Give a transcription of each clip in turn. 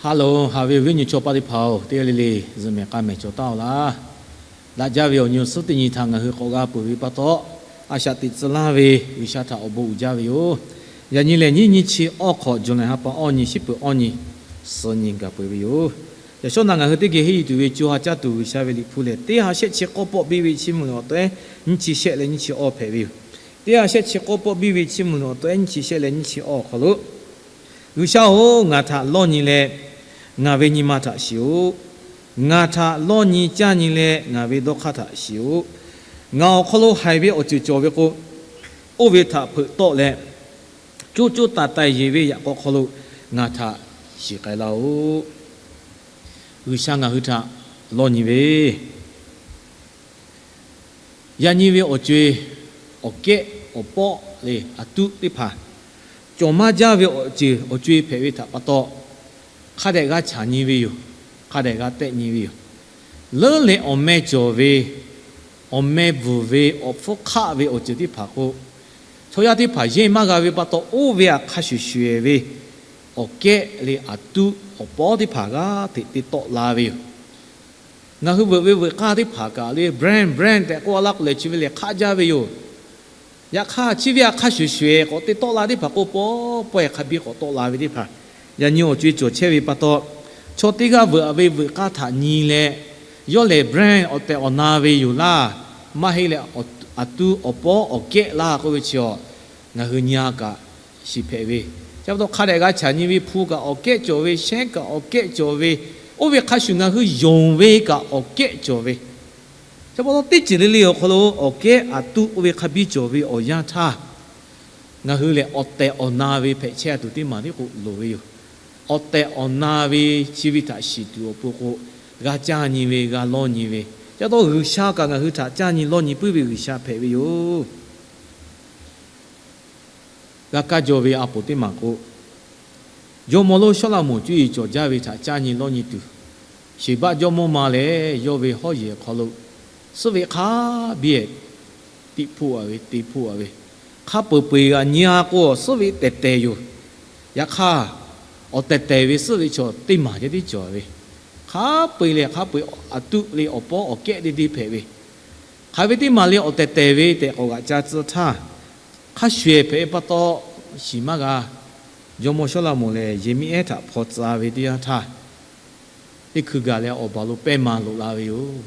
Ha loˬ, haꞈ ve awˬ viˉ awˬ nyi chaw paˆ teˇ hpaˍ-oˬ, teˇ g'aˇ le le zuhꞈ mehˍ k'aˇ mehˍ cawˬ taˉ-oˬ laˇ. Daꞈ jaˇ ve awˬ nyi awˬ suhˉ teˇ nyi htaꞈ ngaˬ hui k'awꞈ g'a peuˬ ve pa taw, a shaꞈ teꞈ tcuh laˇ ve G'uiˬsha htaꞈ awˬ bon uiˍ jaˇ ve yoˬ. Yaꞈ nyi lehˬ, nyiˇ nyiˇ chi awˇ hk'awꞈ, July ha pa awˇ nyi, shiˉ peuˬ awˇ nyi, suhˍ nyi gaˬ peuˬ ve yoˬ. Yaꞈ shawˉ naꞈ ngaˬ hui teˇ geh henˇ yuˬ tuˬ ve co ha caˇ tuˬ G'uiˬsha ve Liꞈ hpu lehˬ, teˇ ha shehˆ chi k'awˇ pawˆ biˇ ve Chiˇ mvuh leh awˬ tawehˉ nyiˇ chi shehˆ leh nyiˇ chi awˇ hpehꞈ ve yoˬ. Teˇ ha shehˆ chi k'awˇ pawˆ biˇ ve Chiˇ mvuh leh awˬ tawehˉ nyiˇ chi shehˆ leh nyiˇ chi awˇ awˬ hk'aw lo, G'uiˬsha-oˬ, ngaˬ htaꞈ lawˇ nyi leh ngaˬ ve nyi ma htaꞈ shiˍ-oꞈ. Ngaˬ htaꞈ lawˇ nyi caˇ nyi leh ngaˬ ve dawˇ hk'aˇ htaꞈ shiˍ-oꞈ. Ngaˬ awˬ hk'aw lo haiˬ ve awˬ ceuˬ cawˬ ve k'o, oˇ ve htaꞈ hpeuꞈ tawˆ leh, co co taiˍ taiˍ yeˬ ve yaꞈ k'aw hk'aw lo ngaˬ htaꞈ shiˍ k'ai laˇ-oˆ. G'uiˬsha ngaˬ hui htaꞈ lawˇ nyi ve Yaꞈ nyi ve awˬ co-e, awˬ kehˉ awˬ pawˆ leh aˬ tuˆ teˇ hpaˍ, cawˬ maˇ jaˇ ve awˬ ceuˬ awˬ co-e hpehꞈ ve htaꞈ pa taw, hk'a dehꞈ g'a chaꞈ nyi ve yoˬ. Hk'a dehꞈ g'a tehˆ nyi ve yoˬ. Leuˉ leh awˬ meh cawˬ ve, awˬ meh bvuhˬ ve, awˬ hpfuhˇ hk'aˆ ve awˬ ceuˬ teˇ hpaˍ k'o, chaw yaˇ teˇ hpaˍ yehˇ maˇ g'a ve pa taw, oˇ ve htaꞈ hk'a shuˍ shuˍ-eˬ ve awˬ kehˉ leh aˬ tuˆ awˬ pawˆ teˇ hpaˍ g'aˇ hteꞈ te tawˆ la ve yoˬ. Ngaˬ hui veuꞈ ve veuꞈ k'aˇ teˇ hpaˍ kaꞈ leh brand brand tehꞈ k'oˆ a laˇ k'o lehˬ, chi ve lehˬ hk'aˆ jaˇ ve yoˬ. Yaꞈ hk'aˇ, chi ve htaꞈ hk'a shuˍ shuˍ-eˬ k'awꞈ te tawˆ la teˇ hpaˍ k'o, pawehˇ pawehˇ hk'a biˇ k'awꞈ tawˆ la ve teˇ hpaˍ, yaꞈ nyi awˬ co-e cawˬ chehˇ ve pa taw, chaw teˇ g'aˇ veuꞈ ve veuꞈ k'aˇ htaꞈ nyi leh, yawˇ lehˬ brand awˬ tehˬ awˬ na ve yoˬ laˇ, maˇ heˆ leh aˬ tuˆ awˬ pawˆ awˬ kehˉ laˇ k'oˆ ve chi-a, ngaˬ hui nyi-a kaꞈ shiˍ hpehꞈ ve. Chi pa taw hk'a dehꞈ g'a chaꞈ nyi ve hpu kaꞈ awˬ kehˉ cawˬ ve, shehnˉ kaꞈ awˬ kehˉ cawˬ ve, oˇ ve hk'a shuˍ ngaˬ hui yonˍ ve kaꞈ awˬ kehˉ cawˬ ve. Chi pa taw teˇ ceuˬ le le awˬ hk'aw lo awˬ kehˉ aˬ tuˆ oˇ ve hk'a biˇ cawˬ ve awˬ yanˇ htaˇ, ngaˬ hui lehˬ awˬ tehˬ awˬ na ve hpehꞈ chehˇ-a tuˬ teˇ maˬ tiˉ k'o loˍ ve yoˬ. Awˬ tehˬ awˬ na ve chi ve htaꞈ shiˍ tuˬ awˬ pon k'o, g'a caˇ nyi ve, g'a lawˇ nyi ve. Chi pa taw G'uiˬsha kaꞈ ngaˬ hui htaꞈ caˇ nyi lawˇ nyi puiˉ ve G'uiˬsha hpehꞈ ve yoˬ. G'a kaˇ jaw ve a poˍ teˇ maˬ k'o, jawˇmawˇ lonˉ Sawˉlaꞈmonˍ cuˇ yiˍ cawˬ jaˇ ve htaꞈ caˇ nyi lawˇ nyi tuˬ, Sheˍbaˆ jawˇmawˇ ma lehˬ yawˇ ve hawˉ yehˬ hk'aw lo suhˉ veˆ hk'a biˇ-eˬ tiˆ hpoˆ-a ve, te hpoˆ-a ve, hk'a peu-eˬ peu-eˬ g'aꞈ nyi-a k'o, suhˉ veˆ tehˬ tehˬ yoˬ. Yaꞈ hk'aˇ, awˬ tehˬ tehˬ ve suhˉ veˆ chaw teˇ maˬ ceh tiˉ cawˬ ve, hk'a peu-eˬ leh hk'a peu-eˬ aˬ tuˆ leh awˬ pawˆ awˬ kehˉ deˇ deˇ hpehꞈ ve, hk'aˬ ve teˇ maˬ leh awˬ tehˬ tehˬ ve tehꞈ k'awꞈ g'aꞈ ca tcuh htaˇ, hk'a shuˍ-eˬ hpehꞈ ve pa taw, shiˍ maˇ g'a. Jawˇmawˇ Sawˉlaꞈmonˍ lehˬ Yeˍmiˆ ehˉ htaꞈ hpaw tcuh ve teˇ yanˇ htaˇ, teˇ hkui gaˬ leh awˬ baˬ lo pehˇ ma loꞈ la ve yoˬ.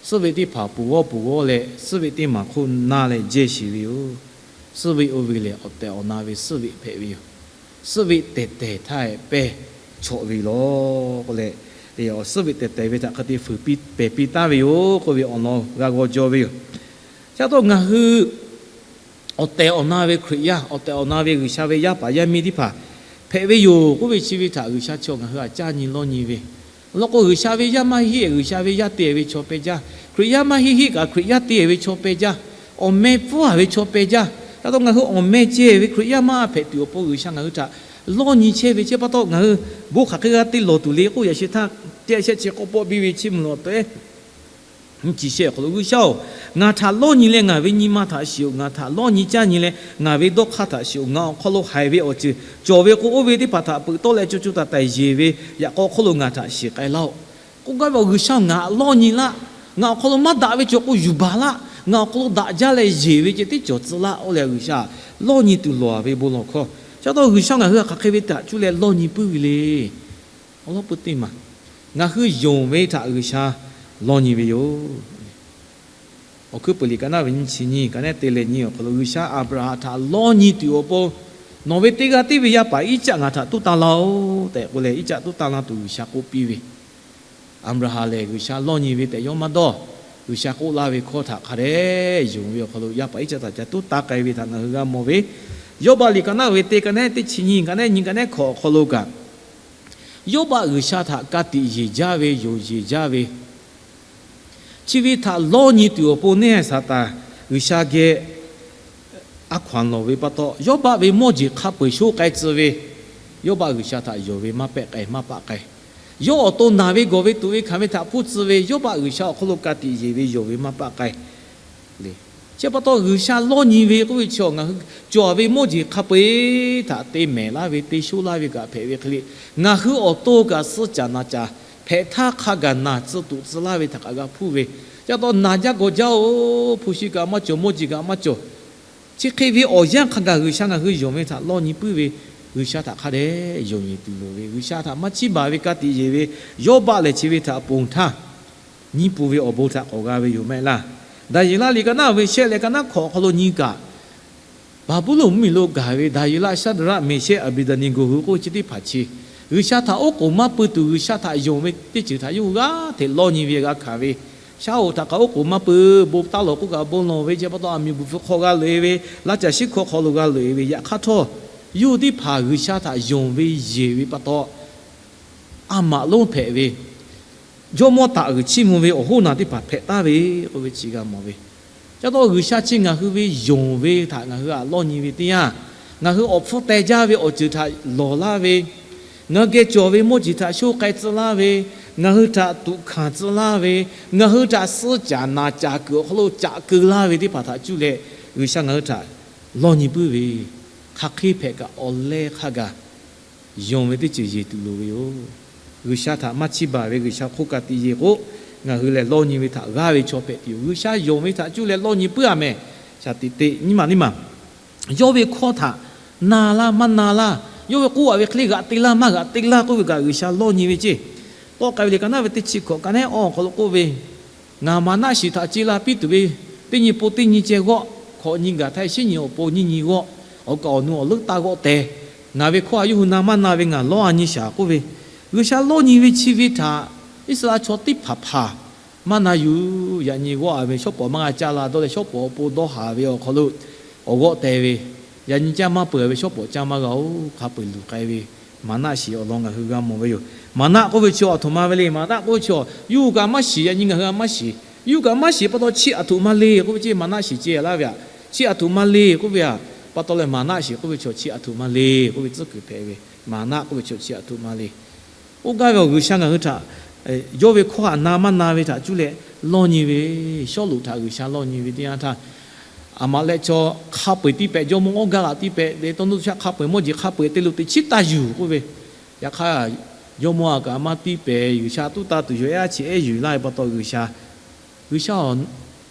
Suhˉ veˆ teˇ hpaˍ puˍ g'awˇ puˍ g'awˇ leh suhˉ veˆ teˇ maˬ hk'oˆ na leh jehˇ sheˍ ve yoˬ. Suhˉ veˆ oˇ ve lehˬ awˬ tehˬ awˬ na ve suhˉ veˆ hpehꞈ ve yoˬ. Suhˉ veˆ tehˬ tehˬ htaˇ pehˇ chawꞈ ve yoˬ law k'oˆ leh, suhˉ veˆ tehˬ tehˬ ve htaꞈ hk'e te fuiˍ piˇ pehˬ piˇ taˍ ve yoˬ k'oˆ ve awˬ lawn g'a g'aw jaw ve yoˬ. Chi pa taw ngaˬ hui awˬ tehˬ awˬ na ve Hkriꞈ yaˇ, awˬ tehˬ awˬ na ve G'uiˬsha ve yaˇ paˍ yaˇ miˇ teˇ hpaˍ hpehꞈ ve yoˬ k'oˆ ve chi ve htaꞈ G'uiˬsha chaw ngaˬ hui htaꞈ caˇ nyi lawˇ nyi ve. Awˬ lawn k'o, G'uiˬsha ve yaˇ maˇ heˆ, G'uiˬsha ve yaˇ te ve chaw pehˇ jaˇ. Hkriꞈ yaˇ maˇ heˆ heˆ kaꞈ Hkriꞈ yaˇ te ve chaw pehˇ jaˇ. Awˬ meh pfuhˇ-a ve chaw pehˇ jaˇ. Chi pa taw ngaˬ hui awˬ meh ceh ve Hkriꞈ yaˇ maˇ hpehꞈ tuˬ awˬ pon G'uiˬsha ngaˬ hui htaꞈ lawˇ nyi chehˇ ve. Chi pa taw ngaˬ hui bon hk'aˬ hk'e g'a te lawˬ tuˬ le k'oˆ, yaꞈ sheh htaˇ teˇ ha shehˆ chi k'awˇ pawˆ biˇ ve Chiˇ mvuh leh awˬ tawehˉ nyiˇ chi shehˆ awˬ hk'aw lo, G'uiˬsha-oˬ, ngaˬ htaꞈ lawˇ nyi leh ngaˬ ve nyi ma htaꞈ shiˍ-oꞈ. Ngaˬ htaꞈ lawˇ nyi caˇ nyi leh ngaˬ ve dawˇ hk'aˇ htaꞈ shiˍ-oꞈ. Ngaˬ awˬ hk'aw lo haiˬ ve awˬ ceuˬ cawˬ ve k'o, oˇ ve teˇ hpaˍ htaꞈ peuꞈ tawˆ leh co co taiˍ taiˍ yeˬ ve yaꞈ k'aw hk'oˆ lo ngaˬ htaꞈ shiˍ k'ai laˇ-oˆ. K'oˆ gaˇ ve, G'uiˬsha-oˬ, ngaˬ lawˇ nyi laˇ. Ngaˬ awˬ hk'aw lo maˇ daꞈ ve cawˬ k'o yuˬ baˬ laˇ. Ngaˬ awˬ hk'aw lo daꞈ jaˇ leh yeˬ ve ceh tiˉ cawˬ tcuh laˇ k'oˆ leh, G'uiˬsha lawˇ nyi tuˬ lawˬ-a ve bon lawˬ hkawˇ. Chi pa taw G'uiˬsha ngaˬ hui htaꞈ hk'aˬ hk'e ve htaꞈ cuˇ leh lawˇ nyi puiˉ ve le. Awˬ lawn pui teˇ maˬ, ngaˬ hui yonˍ ve htaꞈ G'uiˬsha lawˇ nyi ve yoˬ. Awˬ hkuiˉ peuˬ liꞈ ka naˉ ve nyiˇ chi nyiˇ, ka nehˉ te leh nyi awˬ hk'aw lo, G'uiˬsha Aˍbraˍhanˍ htaꞈ lawˇ nyi tuˬ awˬ pon, nawˬ ve teˇ g'aˇ tiˉ ve yaˇ paˍ Iˉcaˆ ngaˬ htaꞈ tuˉ tanˇ laˇ-oˆ tehꞈ k'oˆ leh, Iˉcaˆ tuˉ tanˇ laˇ tuˬ G'uiˬsha k'oˆ piˇ ve. Aˍbraˍhanˍ lehˬ G'uiˬsha lawˇ nyi ve tehꞈ yawˇ maˇ dawˇ. G'uiˬsha k'oˆ laˇ ve hkawˇ htaꞈ hk'a dehꞈ yonˍ ve awˬ hk'aw lo, yaˇ paˍ Iˉcaˆ htaꞈ ca tuˉ tanˇ k'ai ve htaꞈ ngaˬ hui g'a mawˬ ve. Yawˇbaˆ liꞈ ka naˉ ve teˇ, ka nehˉ teˇ chi nyiˇ, ka nehˉ nyi, ka nehˉ hkawꞈ awˬ hk'aw lo kaꞈ, Yawˇbaˆ G'uiˬsha htaꞈ ka tiꞈ yeˬ jaˇ ve, yonˍ yeˬ jaˇ ve, chi ve htaꞈ lawˇ nyi tuˬ awˬ pon neˇ Saˍtanˍ G'uiˬsha geh a hkaw-anˬ lawˬ ve pa taw, Yawˇbaˆ ve mawˇ jeˬ hk'a peu-eˬ sho k'ai tcuh ve, Yawˇbaˆ G'uiˬsha htaꞈ yonˍ ve maˇ pehˆ k'ai, maˇ paˆ k'ai. Yawˇ awˬ to naˬ ve gawˬ ve tuꞈ ve hkanˍ ve htaꞈ hpuˇ tcuh ve, Yawˇbaˆ G'uiˬsha awˬ hk'aw lo ka tiꞈ yeˬ ve, yonˍ ve maˇ paˆ k'ai le. Chi pa taw G'uiˬsha lawˇ nyi ve k'oˆ ve chi ngaˬ hui cawˬ ve mawˇ jeˬ hk'a peu-eˬ htaꞈ te mehˍ laˇ ve, te shoˆ laˇ ve kaꞈ hpehꞈ ve hk'e le, ngaˬ hui awˬ to kaꞈ suh caˍ naˍ caˍ hpehꞈ htaˇ hk'a gaˬ naˬ tcuh tuꞈ tcuh laˇ ve htaꞈ kaꞈ g'a hpuˇ ve. Chi pa taw naˬ jaˇ gawˬ jaˇ-oˬ, hpu shi kaꞈ maˇ cawˬ, mawˇ jeˬ kaꞈ maˇ cawˬ. Chi hk'e ve awˬ yanˇ hk'a gaˬ G'uiˬsha ngaˬ hui yonˍ ve htaꞈ lawˇ nyi puiˉ ve, G'uiˬsha htaꞈ hk'a dehꞈ yonˍ yeˬ tuˬ loˍ ve, G'uiˬsha htaꞈ maˇ chiˇ baˬ ve ka tiꞈ yeˬ ve, Yawˇbaˆ lehˬ chi ve htaꞈ ponˬ htaˇ nyiˇ pun ve awˬ bon htaꞈ k'awꞈ g'a ve yoˬ maˇ heˆ laˇ. Daˍyeˍlaˆ liꞈ ka naˉ ve shehˆ leh ka naˉ hkawꞈ awˬ hk'aw lo nyi kaꞈ, Baˍbuˍlonˍ mvuhˇmiˬ lo gaˬ ve Daˍyeˍlaˆ, Shaˍdraˆ, Meˍshehˆ, Aˍbeˍdaˍneˍgoˍ hui k'oˆ ve chi teˇ hpaˍ chi, G'uiˬsha htaꞈ oˉ k'oˍ maˇ pui tuˬ, G'uiˬsha htaꞈ yonˍ ve teˇ ceuˬ htaꞈ yawˇ hui g'aˇ hteꞈ lawˇ nyi ve g'a hkanˍ ve. Shaˉ hoꞈ htaꞈ kaꞈ oˉ k'oˍ maˇ pui, bon taˇ lawˬ k'oˆ kaꞈ bon lawˬ ve, chi pa taw aˬ miˍ buˬ hpfuh hk'aw g'a loꞈ-e ve, laˇ caˬ shiˉ hkawˇ hk'aw lo g'a loꞈ-e ve, yaꞈ hk'aˇ htawˇ yawˇ hui teˇ hpaˍ G'uiˬsha htaꞈ yonˍ ve yeˬ ve pa taw, a maꞈ lonˉ hpehꞈ ve, jawˇmawˇ taꞈ g'uiˬ chiˇ mvuh ve awˬ hoˉ naˬ teˇ hpaˍ hpehꞈ taˍ ve k'oˆ ve chi g'a mawˬ ve. Chi pa taw G'uiˬsha chi ngaˬ hui ve yonˍ ve htaꞈ ngaˬ hui htaꞈ lawˇ nyi ve teˇ yanˇ, ngaˬ hui awˬ hpfuhˇ teh jaˇ ve awˬ ceuˬ htaꞈ lawˬ laˇ ve, ngaˬ hui geh cawˬ ve mawˇ jeˬ htaꞈ sho k'ai tcuh laˇ ve, ngaˬ hui htaꞈ tuꞈ hkanˍ tcuh laˇ ve, ngaˬ hui htaꞈ suh caˍ naˍ caˍ kuiˬ awˬ hk'aw lo caꞈ keu laˇ ve teˇ hpaˍ htaꞈ cuˇ leh G'uiˬsha ngaˬ hui htaꞈ lawˇ nyi puiˉ ve, hk'aˬ hk'e hpehꞈ kaꞈ awˬ leh hk'a gaˬ yonˍ ve teˇ ceuˬ yeˬ tuˬ loˍ ve yoˬ. G'uiˬsha htaꞈ maˇ chiˇ baˬ ve, G'uiˬsha hk'oˆ ka tiꞈ yeˬ k'o, ngaˬ hui lehˬ lawˇ nyi ve htaꞈ g'aˇ ve chaw hpehꞈ tuˬ yoˬ. G'uiˬsha yonˍ ve htaꞈ cuˇ leh lawˇ nyi puiˉ-a mehˍ. Shaˍ tiꞈ teꞈ nyiˇ maˬ teˇ maˬ, yawˇ ve hkawˇ htaꞈ na laˇ maˇ na laˇ, yawˇ ve k'oˆ-a ve hk'e le g'aꞈ te laˇ maˇ g'aꞈ te laˇ k'oˆ ve kaꞈ G'uiˬsha lawˇ nyi ve ceˇ. Tawˆ k'ai ve liꞈ ka naˉ ve teˇ chi hkawꞈ ka nehˉ awˬ hk'aw lo k'oˆ ve, Ngaˬ maˍnaˆ shiˍ htaꞈ ce la piˇ tuˬ ve, teˇ nyi po teˇ nyi ceh g'awˆ, hkawꞈ nyi gaˬ htaˇ sheˉ nyi awˬ po nyiˇ nyi g'awˆ, awˬ kaˍ awˬ nu awˬ leuˉ taˇ g'awˆ teh. Ngaˬ ve hkawˇ htaꞈ yawˇ hui na maˇ na ve ngaˬ lawˇ-a nyi shaˍ k'oˆ ve, G'uiˬsha lawˇ nyi ve chi ve htaꞈ Iˉsaˍreˍlaˆ chaw teˇ hpaˍ hpaˍ maˇ na yuˬ. Yaꞈ nyi g'awˆ-a ve shawˉ pawˍ maˇ g'a caˇ la dawˇ leh shawˉ pawˍ awˬ pon dawˇ haˍ ve awˬ hk'aw lo awˬ g'awˆ teh ve, yaꞈ nyi caˇ maˇ peuˬ ve shawˉ pawˍ caˇ maˇ g'a-oˬ. Hk'a peu-eˬ luˬ k'ai ve maˍnaˆ shiˍ awˬ lawn ngaˬ hui g'a mawˬ ve yoˬ. Maˍnaˆ k'oˆ ve chi aˬ htoꞈ ma ve le. Maˍnaˆ k'oˆ ve chi yawˇ hui kaꞈ maˇ shiˍ, yaꞈ nyi ngaˬ hui a maˇ shiˍ. Yawˇ hui kaꞈ maˇ shiˍ pa taw chi aˬ htoꞈ ma le k'oˆ ve ceˇ, maˍnaˆ shiˍ ce laˇ ve aꞈ. Chi aˬ htoꞈ ma le k'oˆ ve aꞈ, pa taw leh maˍnaˆ shiˍ k'oˆ ve chaw chi aˬ htoꞈ ma le k'oˆ ve tcuhˉ kuiˬ hpehꞈ ve. Maˍnaˆ k'oˆ ve chaw chi aˬ htoꞈ ma le. Oˇ gaˇ ve awˬ G'uiˬsha ngaˬ hui htaꞈ yawˇ ve hkawˇ htaꞈ na maˇ na ve htaꞈ cuˇ leh lawˇ nyi ve, Sawˉluꞈ htaꞈ G'uiˬsha lawˇ nyi ve teˇ yanˇ htaˇ, Aˍmaˍlehˆ chaw hk'a peu-eˬ tiˇ pehꞈ, jawˇmawˇ awˇ gaˇ laꞈ tiˇ pehꞈ, leh tawˇ nuˇ shaˆ hk'a peu-eˬ mawˇ jeˬ hk'a peu-eˬ te lo teꞈ chiˉ taˇ yuˬ k'oˆ ve. Yaꞈ hk'aˇ, jawˇmawˇ a kaꞈ maˇ tiˇ pehꞈ, G'uiˬsha tuˉ taˇ tuˬ yoˬ, ehˉ a chi ehˉ yuˬ laˇ ve pa taw G'uiˬsha, G'uiˬsha awˬ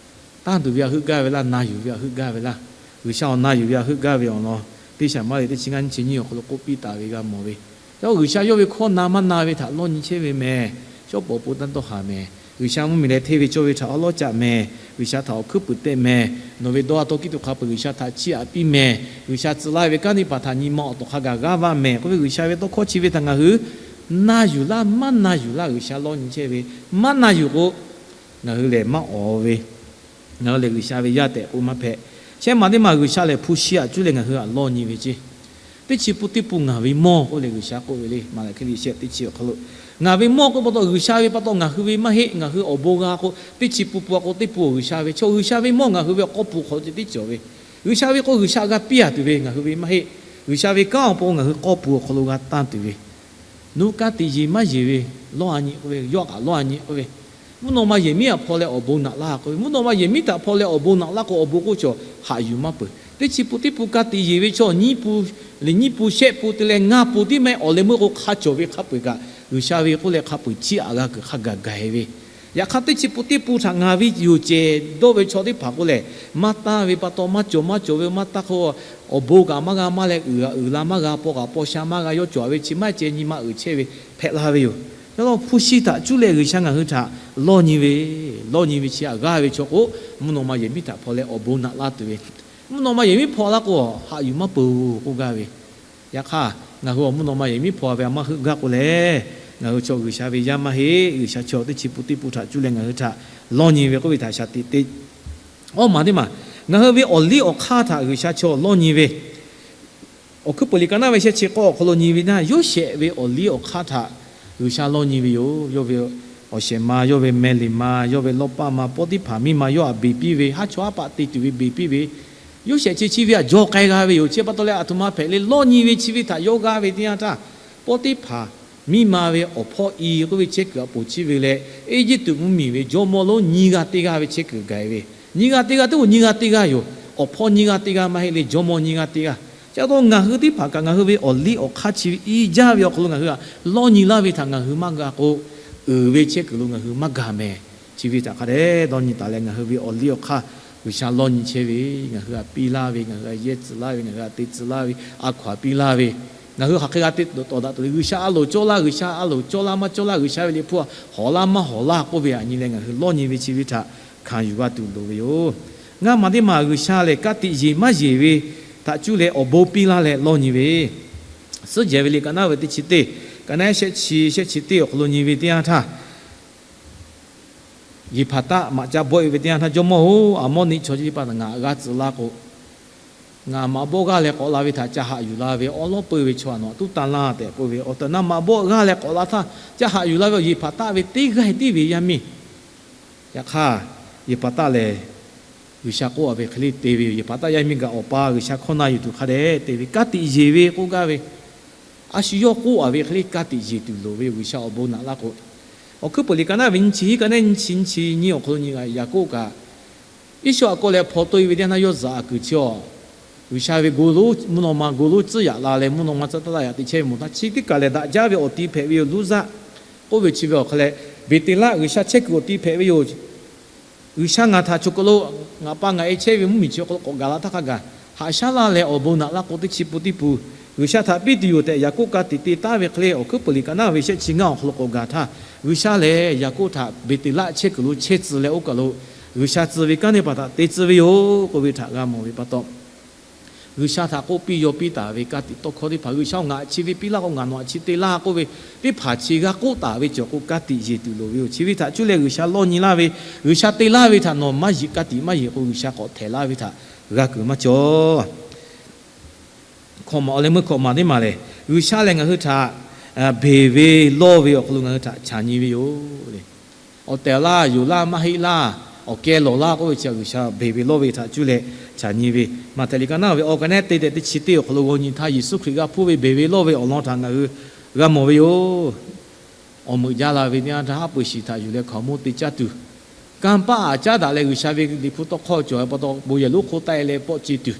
tanˇ tuˬ ve a heuˆ gaˇ ve laˇ, na yuˬ ve a heuˆ gaˇ ve laˇ. G'uiˬsha awˬ na yuˬ ve a heuˆ gaˇ ve awˬ lawn teˇ shaˍ maˇ le teˇ chi ngaˇ nyiˇ chi nyiˇ awˬ hk'aw lo k'oˆ piˇ taˍ ve g'a mawˬ ve. Yaꞈ hk'aˇ G'uiˬsha yawˇ ve hkawˇ na maˇ na ve htaꞈ lawˇ nyi chehˇ ve mehˍ. Shawˉ pawˍ awˬ pon tanˇ tawˇ haˍ mehˍ. G'uiˬsha mvuhˇmiˬ leh hteˇ ve cawˇ ve htaꞈ awˉ lawˉ caꞈ mehˍ. G'uiˬsha htaꞈ awˬ hkuiˉ puiˍ tehꞈ mehˍ. Nawˬ ve dawˇ a tawˇ kiˉ tuˬ hk'a peu-eˬ G'uiˬsha htaꞈ chiˇ aꞈ piˇ mehˍ. G'uiˬsha tcuh laˇ ve kanˉ teˇ hpaˍ htaꞈ nyi ma awˬ tawˬ hk'a gaˬ g'aˇ vaˇ mehˍ k'oˆ ve, G'uiˬsha ve tawˇ hkawˇ chi ve htaꞈ ngaˬ hui na yuˬ laˇ maˇ na yuˬ laˇ G'uiˬsha lawˇ nyi chehˇ ve, maˇ na yuˬ k'o, ngaˬ hui lehˬ maˇ awˬ ve, ngaˬ hui lehˬ G'uiˬsha ve yaˇ tehꞈ k'oˆ maˇ hpehꞈ. Shehˆ maˬ teˇ maˬ G'uiˬsha lehˬ hpu shi aꞈ cuˇ leh ngaˬ hui htaꞈ lawˇ nyi ve ceˇ. Teˇ chi pun teˇ pun ngaˬ ve mawˇ k'oˆ leh G'uiˬsha k'oˆ ve le. Maˍlaˍhkiˆ liꞈ shehˆ teˇ chi awˬ hk'aw lo, ngaˬ ve mawˇ k'oˆ pa taw G'uiˬsha ve pa taw ngaˬ hui ve maˇ heˆ. Ngaˬ hui awˬ bon g'a k'o, teˇ chi pun pun a k'o teˇ pun G'uiˬsha ve chaw, G'uiˬsha ve mawˇ ngaˬ hui ve awˬ k'aw pun awˬ hk'aw lo ceh tiˉ cawˬ ve. G'uiˬsha ve k'o G'uiˬsha g'a piˇ-a tuˬ ve, ngaˬ hui ve maˇ heˆ. G'uiˬsha ve kanˉ awˬ pon ngaˬ hui k'aw pun awˬ hk'aw lo g'a tanˇ tuˬ ve, nawˬ hui ka tiꞈ yeˬ maˇ yeˬ ve, lawˇ-a nyi k'oˆ ve, yawˇ kaꞈ lawˇ-a nyi k'oˆ ve, mvuhˇ naw ma yehˬ miˉ htaꞈ hpaw leh awˬ bon naꞈ laˇ k'oˆ ve, mvuhˇ naw ma yehˬ miˉ htaꞈ hpaw leh awˬ bon naꞈ laˇ k'o awˬ bon k'oˆ chaw haꞈ yuˬ maˇ peuˬ. Teˇ chi pun teˇ pun ka tiꞈ yeˬ ve chaw nyiˇ pun, liꞈ nyiˇ pun shehˆ pun te leh ngaˇ pun tiˉ mehˆ awˬ leh meuˇ k'o hk'a cawˬ ve hk'a peu-eˬ kaꞈ G'uiˬsha ve k'oˆ leh hk'a peu-eˬ chiˇ aꞈ g'a kuiˬ hk'a gaˬ gaˬ-e ve. Yaꞈ hk'aˇ teˇ chi pun teˇ pun htaꞈ ngaˬ ve yoˬ cehˬ dawˇ ve chaw teˇ hpaˍ k'oˆ lehˬ, maˇ tanˇ ve pa taw maˇ cawˬ maˇ cawˬ ve maˇ tanˇ k'o, awˬ bon kaꞈ maˇ g'a maˇ leh uiˍ g'a uiˍ la maˇ g'a paw kaꞈ paw sha maˇ g'a yawˇ cawˬ ve chi maˇ ceh nyi ma uiˍ chehˇ ve hpehꞈ la ve yoˬ. Yaꞈ hk'aˇ hpu shi htaꞈ cuˇ leh G'uiˬsha ngaˬ hui htaꞈ lawˇ nyi ve, lawˇ nyi ve chi htaꞈ g'aˇ ve chaw k'o, mvuhˇ naw ma yehˬ miˉ htaꞈ hpaw leh awˬ bon naꞈ laˇ tuˬ ve, mvuhˇ naw ma yehˬ miˉ hpaw laˇ k'o haꞈ yuˬ maˇ peuˬ k'oˆ gaˇ ve. Yaꞈ hk'aˇ ngaˬ hui awˬ mvuhˇ naw ma yehˬ miˉ hpaw ve a maˇ heuˆ gaˇ k'o lehˬ, ngaˬ hui chaw G'uiˬsha ve yaˇ maˇ heˆ. G'uiˬsha chaw teˇ chi pun teˇ pun htaꞈ cuˇ leh ngaˬ hui htaꞈ lawˇ nyi ve k'oˆ ve htaꞈ shaˍ tiꞈ te. Awˇ maˬ teˇ maˬ, ngaˬ hui ve awˬ liˇ awˬ hk'aˇ htaꞈ G'uiˬsha chaw lawˇ nyi ve, Awˬ hkuiˉ puiˍ liꞈ ka naˉ ve shehˆ chi k'awˇ awˬ hk'aw lo nyi ve naˇ, Yoˇsehꞈ ve awˬ liˇ awˬ hk'aˇ htaꞈ G'uiˬsha lawˇ nyi ve yoˬ. Yawˇ ve awˬ shehˍ ma, yawˇ ve meh liꞈ ma, yawˇ ve lawˇ paˆ ma, Pawˇtiˇhpaˍ miˇ ma yawˇ htaꞈ beˬ piˇ ve, haˉ chawˇ haˉ paˆ te tuˬ ve beˬ piˇ ve, Yoˇsehꞈ chi chi ve htaꞈ jaw k'ai g'a ve yoˬ. Chi pa taw leh aˬ htoꞈ ma hpehꞈ le, lawˇ nyi ve chi ve htaꞈ yawˇ g'aˇ ve teˇ yanˇ htaˇ, Pawˇtiˇhpaˍ miˇ ma ve awˬ hpawˇ i k'oˆ ve chehˇ kuiˬ aꞈ poˬ chiˇ ve leh, Eˇjiˇtuꞈ mvuhˇmiˬ ve jawˇmawˇ lonˉ nyiˇ g'aˇ teˇ g'aˇ ve chehˇ kuiˬ gaˬ ve Nyiˇ g'aˇ teˇ g'aˇ, teˇ g'aˇ nyiˇ g'aˇ teˇ g'aˇ yoˬ. Awˬ hpawˇ nyiˇ g'aˇ teˇ g'aˇ maˇ heˆ le, jawˇmawˇ nyiˇ g'aˇ teˇ g'aˇ. Chi pa taw ngaˬ hui teˇ hpaˍ kaꞈ ngaˬ hui ve awˬ liˇ awˬ hk'aˇ chi ve i jaˇ ve awˬ hk'aw lo ngaˬ hui htaꞈ lawˇ nyi laˇ ve htaꞈ ngaˬ hui maˇ g'a k'o, uiˍ ve chehˇ kuiˬ lo ngaˬ hui maˇ gaˬ mehˍ. Chi ve htaꞈ hk'a dehꞈ dawˇ nyi taˍ leh ngaˬ hui ve awˬ liˇ awˬ hk'aˇ G'uiˬsha lawˇ nyi chehˇ ve, ngaˬ hui htaꞈ piˇ laˇ ve, ngaˬ hui htaꞈ yehˇ tcuh laˇ ve, ngaˬ hui htaꞈ te tcuh laˇ ve, a hkaw-anˬ piˇ laˇ ve, ngaˬ hui hk'aˬ hk'e g'a te tawˍ daꞈ tuˬ le. G'uiˬsha a loˍ cawˇ laˇ, G'uiˬsha a loˍ cawˇ laˇ maˇ cawˇ laˇ, G'uiˬsha ve liꞈ hpu htaꞈ hawˍ laˇ maˇ hawˍ laˇ k'oˆ ve aꞈ nyi leh ngaˬ hui lawˇ nyi ve chi ve htaꞈ hkanˍ yuˬ g'a tuˬ loˍ ve yoˬ. Ngaˇ maˬ teˇ maˬ G'uiˬsha lehˬ ka tiꞈ yeˬ maˇ yeˬ ve htaꞈ cuˇ leh awˬ bon piˇ laˇ leh lawˇ nyi ve, Suhˉ jehˬ ve liꞈ ka naˉ ve teˇ chi teˇ, ka naˉ shehˆ chi, shehˆ chi teˇ awˬ hk'aw lo nyi ve teˇ yanˇ htaˇ, Yeˍhpaˍtaˆ maꞈ ca bawˆ e ve teˇ yanˇ htaˇ, Jawˇmawˇ-oˬ, Aˍmawˇniˆ chaw chi teˇ hpaˍ htaꞈ ngaˬ g'a tcuh laˇ k'o, ngaˬ maꞈ bawˆ g'aˇ leh k'awꞈ la ve htaꞈ ca haꞈ yuˬ la ve awˉ lawˉ peu ve chaw htaꞈ nawˬ htaꞈ tuˉ tanˇ laˇ tehꞈ k'oˆ ve, awˬ tehˬ awˬ na maꞈ bawˆ g'aˇ leh k'awꞈ la htaˇ ca haꞈ yuˬ la ve awˬ Yeˍhpaˍtaˆ ve teˇ g'aˇ tiˉ ve yaˇ miˇ. Yaꞈ hk'aˇ, Yeˍhpaˍtaˆ lehˬ G'uiˬsha k'oˆ-a ve hk'e le te ve yoˬ. Yeˍhpaˍtaˆ yaˇ miˇ kaꞈ Awˬ pa G'uiˬsha hkawˇ na yuˬ tuˬ hk'a dehꞈ te ve, ka tiꞈ yeˬ ve k'oˆ gaˇ ve, a shu yawˇ k'oˆ-a ve hk'e le ka tiꞈ yeˬ tuˬ loˍ ve yoˬ. G'uiˬsha awˬ bon naꞈ laˇ k'o, Awˬ hkuiˉ peuˬ liꞈ ka naˉ ve nyiˇ chi hiˉ, ka naˉ nyiˇ chi nyiˇ chi nyiˇ awˬ hk'aw lo nyi, Yaˍkoˆ kaꞈ Iˉsawˇ aꞈ kawˆ leh hpaw toˆ e ve teˇ yanˇ htaˇ yawˇ zuhꞈ kuiˬ chi awˬ, G'uiˬsha ve go lo, mvuhˇ naw ma go lonˉ tcuhˉ yaꞈ la leh mvuhˇ naw ma tcuhˉ taˇ yaꞈ te chehˇ ve mawˬ htaˇ, chi teˇ kaˬ lehˬ daꞈ jaˇ ve awˬ ti hpehꞈ ve yoˬ. Luˇzaˆ k'oˆ ve chi ve awˬ hk'a leh, Beˍteˍlaˆ G'uiˬsha chehˇ kuiˬ awˬ ti hpehꞈ ve yoˬ. G'uiˬsha ngaˬ htaꞈ choˬ kaˬ lo ngaˬ pa ngaˬ e chehˇ ve mvuhˇmiˬ chi awˬ hk'aw lo k'awꞈ gaˬ la htaˇ hk'a gaˬ, haꞈ shaˉ laˇ leh awˬ bon naꞈ laˇ k'o teˇ chi pun teˇ pun G'uiˬsha htaꞈ piˇ tuˬ yoˬ tehꞈ Yaˍkoˆ ka tiꞈ te taˉ ve hk'e le, Awˬ hkuiˉ peuˬ liꞈ ka naˉ ve shehˆ chi ngaˇ awˬ hk'aw lo k'awꞈ gaˬ htaˇ, G'uiˬsha lehˬ Yaˍkoˆ htaꞈ Beˍteˍlaˆ chehˇ kuiˬ lo chehˇ tcuh leh oˇ kaˬ lo G'uiˬsha tcuh ve kanˉ teˇ hpaˍ htaꞈ te tcuh ve yoˬ k'oˆ ve htaꞈ g'a mawˬ ve pa taw, G'uiˬsha htaꞈ k'oˆ piˇ yaw piˇ taˍ ve ka tiꞈ tawˇ hkawˇ teˇ hpaˍ, G'uiˬsha-oˬ, ngaˬ chi ve piˇ laˇ k'o ngaˬ nawˬ htaꞈ chi te laˇ k'oˆ ve teˇ hpaˍ chi g'a k'oˆ taˍ ve cawˬ k'o ka tiꞈ yeˬ tuˬ loˍ ve yoˬ. Chi ve htaꞈ cuˇ leh G'uiˬsha lawˇ nyi laˇ ve, G'uiˬsha te laˇ ve htaꞈ nawˬ maˇ yeˬ, ka tiꞈ maˇ yeˬ k'o G'uiˬsha k'awꞈ htehˍ laˇ ve htaꞈ g'a kuiˬ maˇ cawˬ. Hkawꞈ maˬ awˬ leh meuˇ hkawꞈ maˬ teˇ maˬ lehˬ, G'uiˬsha lehˬ ngaˬ hui htaꞈ beˬ ve lawˇ ve awˬ hk'aw lo ngaˬ hui htaꞈ chaˬ nyi ve yoˬ le. Awˬ tehˬ laˇ, yonˍ laˇ, maˇ heˆ laˇ, awˬ keh lawˬ laˇ k'oˆ ve chi G'uiˬsha beˬ ve lawˇ ve htaꞈ cuˇ leh chaˬ nyi ve, Maꞈhtehˍ liꞈ ka naˉ ve awˬ ka naˉ teˇ tehꞈ teˇ chi teˇ awˬ hk'aw lo g'aw nyi htaˇ, Yeˍsuˆ Hkriꞈ g'a hpuˇ ve beˬ ve lawˇ ve awˬ lawn htaꞈ ngaˬ hui g'a mawˬ ve yoˬ. Awˬ meuꞈ jaˇ la ve teˇ yanˇ htaˇ haˉ pui shiˍ htaꞈ yuˬ leh hkaoˍmonˇ te caˇ tuˬ, kanˇ paˆ aꞈ caˉ daꞈ leh G'uiˬsha ve Liꞈ hpu tawˇ hkawˇ cawˬ ve pa taw bon yehˬ lonˉ hk'oˆ taˆ e leh pawˆ ce tuˬ,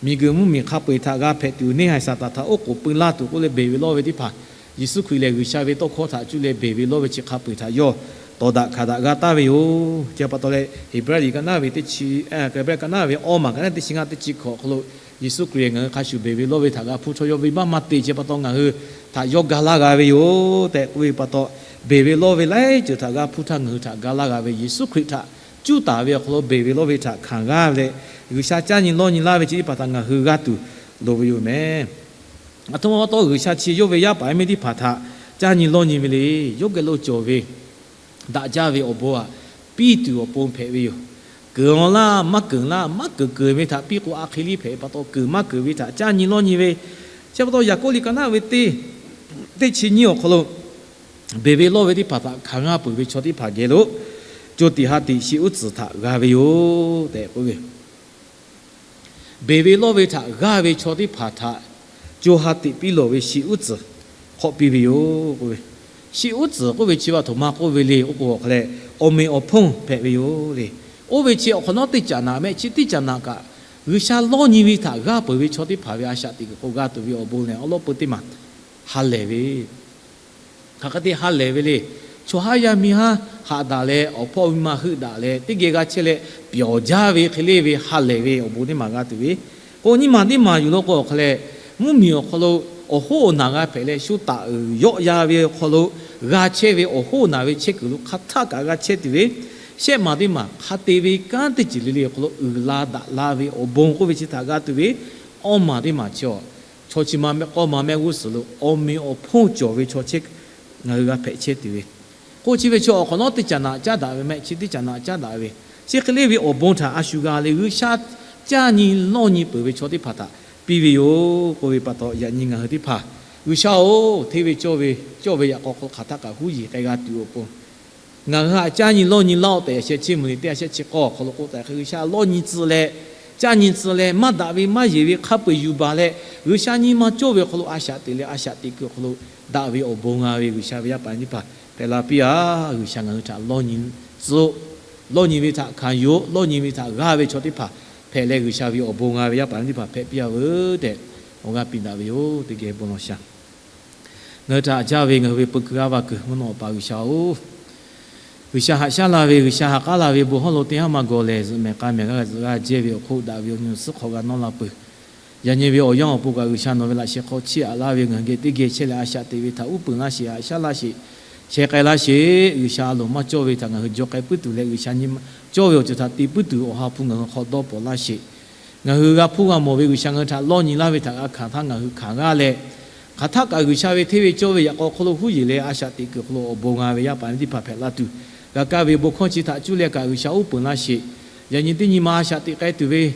miˬguiˬ mvuhˇmiˬ hk'a peu-eˬ htaꞈ g'a hpehꞈ tuˬ, neˇ haiˬ Saˍtanˍ htaꞈ oˉ k'oˍ pui laˇ tuˬ k'oˆ leh beˬ ve lawˇ ve teˇ hpaˍ, Yeˍsuˆ Hkriꞈ lehˬ G'uiˬsha ve tawˇ hkawˇ htaꞈ cuˇ leh beˬ ve lawˇ ve chi hk'a peu-eˬ htaꞈ yawˇ tawˍ daꞈ hkanˍ daꞈ g'a taˍ ve yoˬ. Chi pa taw leh, Heˍbrehˇ liꞈ ka naˉ ve teˇ chi, Heˍbrehˇ ka naˉ ve awˇ maˬ ka naˉ teˇ chi ngaˇ teˇ chi hkawꞈ awˬ hk'aw lo, Yeˍsuˆ Hkriꞈ ngaˬ hui hk'a shuˍ beˬ ve lawˇ ve htaꞈ g'a hpuˇ htawˇ, yawˇ venˇbaˆ maˇ te. Chi pa taw ngaˬ hui htaꞈ yawˇ ga laˇ g'a ve yoˬ tehꞈ k'oˆ ve pa taw, beˬ ve lawˇ ve laiˉ ceuˬ htaꞈ g'a hpuˇ htaˇ ngaˬ hui htaꞈ ga laˇ g'a ve, Yeˍsuˆ Hkriꞈ htaꞈ cuˇ taˍ ve awˬ hk'aw lo beˬ ve lawˇ ve htaꞈ hkanˍ g'aˇ leh, G'uiˬsha caˇ nyi lawˇ nyi laˇ ve chi teˇ hpaˍ htaꞈ ngaˬ hui g'a tuˬ loˍ ve yoˬ meh. Aˬ htoꞈ ma pa taw, G'uiˬsha chi yawˇ ve yaˇ paˍ yaˇ miˇ teˇ hpaˍ htaꞈ caˇ nyi lawˇ nyi ve le. Yawˇ geh lo cawˬ ve daꞈ jaˇ ve awˬ bon aꞈ piˇ tuˬ awˬ pon hpehꞈ ve yoˬ. Keunˍ-aw laˇ, maˇ keunˍ laˇ, maˇ keunˍ keunˍ ve htaꞈ piˇ k'o a hk'e liˇ hpehꞈ ve pa taw, keunˍ maˇ keunˍ ve htaꞈ caˇ nyi lawˇ nyi ve, chi pa taw Yaˍkoˆ liꞈ ka naˉ ve teˇ, teˇ chi nyiˇ awˬ hk'aw lo beˬ ve lawˇ ve teˇ hpaˍ htaꞈ hkanˍ g'aˇ peuˬ ve chaw teˇ hpaˍ geh lo co tiꞈ ha tiꞈ shi uˉ tcuhˍ htaꞈ g'a ve yoˬ tehꞈ k'oˆ ve. Beˬ ve lawˇ ve htaꞈ g'aˇ ve chaw teˇ hpaˍ htaꞈ co ha tiꞈ piˇ lawˬ ve shi uˉ tcuhˍ hk'awˆ piˇ ve yoˬ k'oˆ ve. Shi uˉ tcuhˍ k'oˆ ve chi ve aˬ htoꞈ ma k'oˆ ve le k'oˆ k'o, awˬ hk'a leh awˬ meꞈ awˬ hponˇ hpehꞈ ve yoˬ le. Oˇ ve chi awˬ hk'awꞈ nawˉ teˇ caꞈ naꞈ mehˆ chi teˇ caꞈ naꞈ kaꞈ, G'uiˬsha lawˇ nyi ve htaꞈ g'aˇ peuˬ ve chaw teˇ hpaˍ ve a shaꞈ teꞈ kuiˬ k'o g'a tuˬ ve awˬ bon lehˬ, awˬ lawˉ peu teˇ maˬ ha lehˬ ve hk'aˬ hk'e te ha lehˬ ve le. Chaw haˉ yaˇ miˇ haˉ haꞈ daꞈ leh, awˬ hpawˇ miˇ ma heuˆ daꞈ leh, teˇ geh g'a chehˇ leh pyawˬ jaˇ ve hk'e le ve ha lehˬ ve awˬ bon teˇ maˬ g'a tuˬ ve. K'o, nyiˇ maˬ teˇ maˬ yuˬ lo k'o, awˬ hk'a leh mvuhˇmiˬ awˬ hk'aw lo awˬ hoˉ awˬ naˬ g'a hpehꞈ leh, shu taˍ uiˍ yawˆ ya ve awˬ hk'aw lo g'a chehˇ ve awˬ hoˉ awˬ naˬ ve chehˇ kuiˬ lo hk'a htaˆ kaꞈ g'a chehˇ tuˬ ve. Shehˆ maˬ teˇ maˬ hk'a te ve kanˉ teˇ ceuˬ le le awˬ hk'aw lo uiˍ la daꞈ la ve awˬ bon k'oˆ ve chi htaꞈ g'a tuˬ ve. Awˇ maˬ teˇ maˬ chi awˬ, chaw chi ma mehˆ k'awˇ ma mehˆ g'uˇ suhˍ lo awˬ meꞈ awˬ hponˇ cawˬ ve chaw chehˇ ngaˬ hui g'a hpehꞈ chehˇ tuˬ ve. K'o, chi ve chi awˬ hk'awꞈ nawˉ teˇ caꞈ naꞈ caˉ daꞈ ve mehˆ chi teˇ caꞈ naꞈ caˉ daꞈ ve, chi hk'e le ve awˬ bon htaꞈ a shu g'a leh G'uiˬsha caˇ nyi lawˇ nyi peuˬ ve chaw teˇ hpaˍ htaꞈ piˇ ve yoˬ k'oˆ ve pa taw, yaꞈ nyi ngaˬ hui teˇ hpaˍ G'uiˬsha-oˬ, hteˇ ve cawˇ ve, cawˇ ve yaꞈ k'aw hk'aw lo hk'aˬ htaˆ kaꞈ huˉ yeˬ k'ai g'a tuˬ awˬ pon, ngaˬ hui htaꞈ caˇ nyi lawˇ nyi laˇ-oˆ tehꞈ, yaꞈ sheh chi mvuhˬ liꞈ teˇ ha shehˆ chi k'awˇ awˬ hk'aw lo k'oˆ taˍ hk'e, G'uiˬsha lawˇ nyi tcuh leh, caˇ nyi tcuh leh, maˇ daꞈ ve maˇ yeˬ ve hk'a peu-eˬ yuˬ baˬ leh, G'uiˬsha nyi ma cawˇ ve awˬ hk'aw lo a shaꞈ teꞈ leh, a shaꞈ teꞈ kuiˬ awˬ hk'aw lo daꞈ ve awˬ bon g'a ve G'uiˬsha ve yaˇ paˍ yaˇ miˇ teˇ hpaˍ hpehꞈ la piˇ-aˬ. G'uiˬsha ngaˬ hui htaꞈ lawˇ nyi tcuh-oˆ. lawˇ nyi ve htaꞈ hkanˍ yuˬ-oˬ. Lawˇ nyi ve htaꞈ g'aˇ ve chaw teˇ hpaˍ hpehꞈ leh, G'uiˬsha ve awˬ bon g'a ve yaˇ paˍ teˇ hpaˍ hpehꞈ piˇ-a veuˬ tehꞈ awˬ g'aˇ piˇ daꞈ ve yoˬ. Teˇ geh bon lawˬ shaˍ. Ngaˬ hui htaꞈ jaˇ ve ngaˬ hui ve peu kuiˬ a va kuiˬ mvuhˇ naw awˬ pa G'uiˬsha-oˬ, G'uiˬsha haꞈ shaˉ la ve, G'uiˬsha ha k'aˉ la ve bon hawˉ lo teˇ haˉ maˇ gawˬ lehˬ, zuhꞈ mehˍ k'a mehˍ g'aˇ zuhꞈ g'aˇ jehˇ ve awˬ hk'oˆ daꞈ ve awˬ nyi awˬ suhˉ hk'aw g'a nawˇ la peuˬ. Yaꞈ nyi ve awˬ yanˇ awˬ pon kaꞈ G'uiˬsha nawˬ ve laꞈ sheh hk'aw chiˇ aꞈ laˇ ve ngaˬ hui geh teˇ geh chehˇ leh a shaꞈ teꞈ ve htaꞈ uˉ peunˍ laˇ sheˍ, haꞈ shaˉ laˇ sheˍ, sheh k'ai laˇ sheˍ. G'uiˬsha a loˍ maˇ cawˇ ve htaꞈ ngaˬ hui jaw k'ai puiˉ tuˬ leh, G'uiˬsha nyi ma cawˇ ve awˬ ceuˬ htaꞈ te puiˉ tuˬ Awˬ ha hpu ngaˬ hui hk'aw dawˇ pawnˍ laˇ sheˍ. Ngaˬ hui g'a hpuˇ g'a mawˬ ve G'uiˬsha ngaˬ hui htaꞈ lawˇ nyi laˇ ve htaꞈ g'a hkanˍ htaˇ ngaˬ hui hkanˍ g'aˇ leh, hk'aˬ htaˆ kaꞈ G'uiˬsha ve hteˇ ve cawˇ ve yaꞈ k'aw hk'aw lo huˉ yeˬ leh a shaꞈ teꞈ kuiˬ awˬ hk'aw lo awˬ bon g'a ve yaˇ paˍ teˇ hpaˍ hpehꞈ la tuˬ, g'a kaˇ ve bon hkawˇ chi htaꞈ cuˇ leh kaꞈ G'uiˬsha uˉ peunˍ laˇ sheˍ. Yaꞈ nyi teˇ nyi ma a shaꞈ teꞈ k'ai tuˬ ve,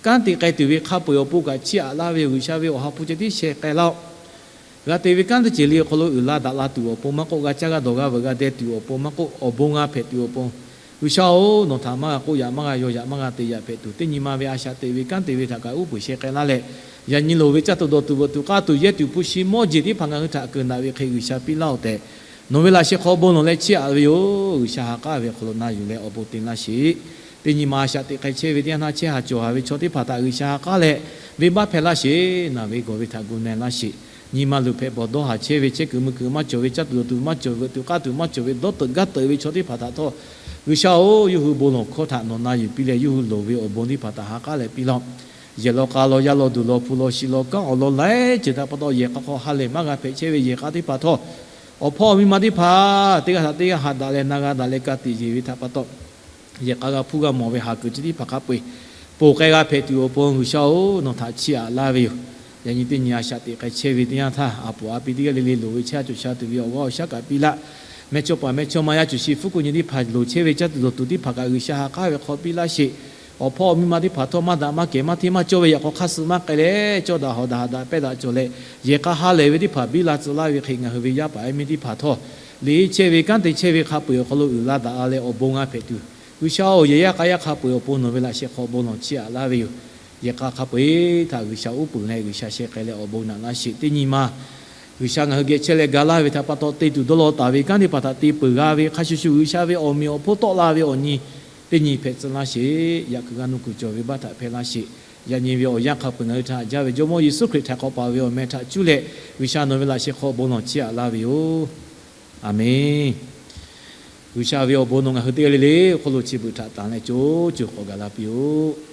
kanˉ te k'ai tuˬ ve hk'a peu-eˬ awˬ pon kaꞈ chiˇ aꞈ laˇ ve yoˬ. G'uiˬsha ve Awˬ ha hpu ceh tiˉ sheh k'ai laˇ-oˆ. G'a te ve kanˉ teˇ ceuˬ le awˬ hk'aw lo uiˍ la daꞈ la tuˬ awˬ pon maˇ k'oˆ, g'a caˇ g'a dawˬ g'a veuꞈ g'a deh tuˬ awˬ pon maˇ k'oˆ, awˬ bon g'a hpehꞈ tuˬ awˬ pon, G'uiˬsha-oˬ, nawˬ htaꞈ maˇ g'a k'oˆ yaꞈ, maˇ g'a yaw yaꞈ, maˇ g'a te yaꞈ hpehꞈ tuˬ, teˇ nyi ma ve a shaꞈ teꞈ ve kanˉ te ve htaꞈ kaꞈ uˉ peunˍ sheh k'ai laˇ leh, yaꞈ nyi loˍ ve caˇ tuˬ dawˬ tuˬ veuꞈ tuˬ k'aˇ tuˬ yehˇ tuˬ hpu shi mawˇ jeˬ teˇ hpaˍ ngaˬ hui htaꞈ keunˍ daꞈ ve hk'e G'uiˬsha piˇ laˇ-oˆ tehꞈ, nawˬ ve laꞈ sheh hk'aw bon lawˬ leh chiˇ aꞈ ve yoˬ. G'uiˬsha ha k'aˉ ve awˬ hk'aw lo na yuˬ leh awˬ bon te laˇ sheˍ. Teˇ nyi ma a shaꞈ teꞈ k'ai chehˇ ve teˇ yanˇ htaˇ chehˇ ha cawˬ ha ve chaw teˇ hpaˍ htaꞈ G'uiˬsha ha k'aˉ leh, venˇbaˆ hpehˇ laˇ sheˍ. Naˬ ve gawˬ ve htaꞈ gu na laˇ sheˍ. Nyi ma luˬ hpehꞈ bawˬ dawˇ haˍ chehˇ ve, chehˇ kuiˬ mui kuiˬ maˇ cawˬ ve, caˇ tuˬ dawˬ tuˬ maˇ cawˬ, veuꞈ tuˬ k'aˇ tuˬ maˇ cawˬ ve, dawˇ teuꞈ gaˇ teuꞈ ve chaw teˇ hpaˍ htaꞈ htawˇ, G'uiˬsha-oˬ, yawˇ hui bon lawˬ hkawˇ htaꞈ nawˬ na yuˬ piˇ leh, yawˇ hui loˍ ve awˬ bon teˇ hpaˍ htaꞈ ha k'aˉ leh piˇ laˇ-oˆ. Yehˬ law k'a law, yaˇ law duˬ law, hpu law shi law, kanˉ awˬ lawn laiˉ ceuˬ htaꞈ pa taw yehˬ k'a hk'aw ha lehˬ maˇ g'a hpehꞈ chehˇ ve yehˬ k'a teˇ hpaˍ htawˇ, awˬ hpawˇ awˬ miˇ ma teˇ hpaˍ teˇ g'aˇ htaꞈ teˇ g'aˇ haꞈ daꞈ leh na g'a daꞈ leh ka tiꞈ yeˬ ve htaꞈ pa taw, yehˬ k'a g'a hpuˇ g'a mawˬ ve haˍ kuiˬ chi teˇ hpaˍ hk'a peu-eˬ ponˬ k'ai g'a hpehꞈ tuˬ awˬ pon G'uiˬsha-oˬ, nawˬ htaꞈ chiˇ aꞈ laˇ ve yoˬ. Yaꞈ nyi teˇ nyi a shaꞈ teꞈ k'ai chehˇ ve teˇ yanˇ htaˇ, a poˍ a pi teˇ g'aˇ le le loˍ ve chehˇ a cawˬ sha tuˬ ve awˬ g'aˇ awˬ shaˉ kaꞈ piˇ laˇ. Mehˇchawˇpaˍ mehˇchawˇma yaˇ cawˬ shi hpfuhˇ kuˆ nyi teˇ hpaˍ loˍ chehˇ ve caˇ tuˬ dawˬ tuˬ teˇ hpaˍ kaꞈ G'uiˬsha ha k'aˉ ve hk'aw piˇ laˇ sheˍ. Awˬ hpawˇ awˬ miˇ ma teˇ hpaˍ htawˇ maˇ daꞈ maˇ kehˬ maˇ hteˇ maˇ cawˇ ve yaꞈ k'aw hk'aˇ suh maˇ k'ai leh, cawˇ daꞈ hawˍ daꞈ haꞈ daꞈ pehˇ daꞈ cawˬ leh, yehˬ k'a ha lehˬ ve teˇ hpaˍ biˇ la tcuh laˇ ve hk'e ngaˬ hui ve yaˇ paˍ yaˇ miˇ teˇ hpaˍ htawˇ, liꞈ chehˇ ve kanˉ te chehˇ ve hk'a peu-eˬ awˬ hk'aw lo uiˍ la daꞈ la leh awˬ bon g'a hpehꞈ tuˬ, G'uiˬsha-oˬ, yehˬ yaˇ k'a yaˇ hk'a peu-eˬ awˬ pon nawˬ ve laꞈ sheh hk'aw bon lawˬ chiˇ aꞈ laˇ ve yoˬ. Yehˬ k'a hk'a peu-eˬ htaꞈ G'uiˬsha uˉ peunˍ leh G'uiˬsha sheh k'ai leh awˬ bon naꞈ laˇ sheˍ. Teˇ nyi ma G'uiˬsha ngaˬ hui geh chehˇ leh ga laˇ ve htaꞈ pa taw te tuˬ dawˇ law taˍ ve kanˉ teˇ hpaˍ htaꞈ te peuˬ g'a ve hk'a shuˍ shuˍ, G'uiˬsha ve awˬ meꞈ awˬ hponˇ tawˆ la ve awˬ nyi teˇ nyi hpehꞈ tcuh laˇ sheˍ. Yaꞈ kuiˬ g'a nuˇ kuiˬ cawˬ ve baˆ htaꞈ hpehˇ laˇ sheˍ. Yaꞈ nyi ve awˬ yanˇ hk'a peu-eˬ ngaˬ hui htaꞈ haꞈ jaˇ ve Jawˇmawˇ Yeˍsuˆ Hkriꞈ htaꞈ k'awꞈ paˍ ve awˬ meh htaꞈ cuˇ leh G'uiˬsha nawˬ ve laꞈ sheh hk'aw bon lawˬ chiˇ aꞈ laˇ ve yoˬ. Aˬmenˍ. G'uiˬsha ve awˬ bon nawˬ ngaˬ hui teˇ g'aˇ le le awˬ hk'aw lo chi beuꞈ htaꞈ tanˍ leh co co k'awꞈ gaˬ la piˇ-oˆ.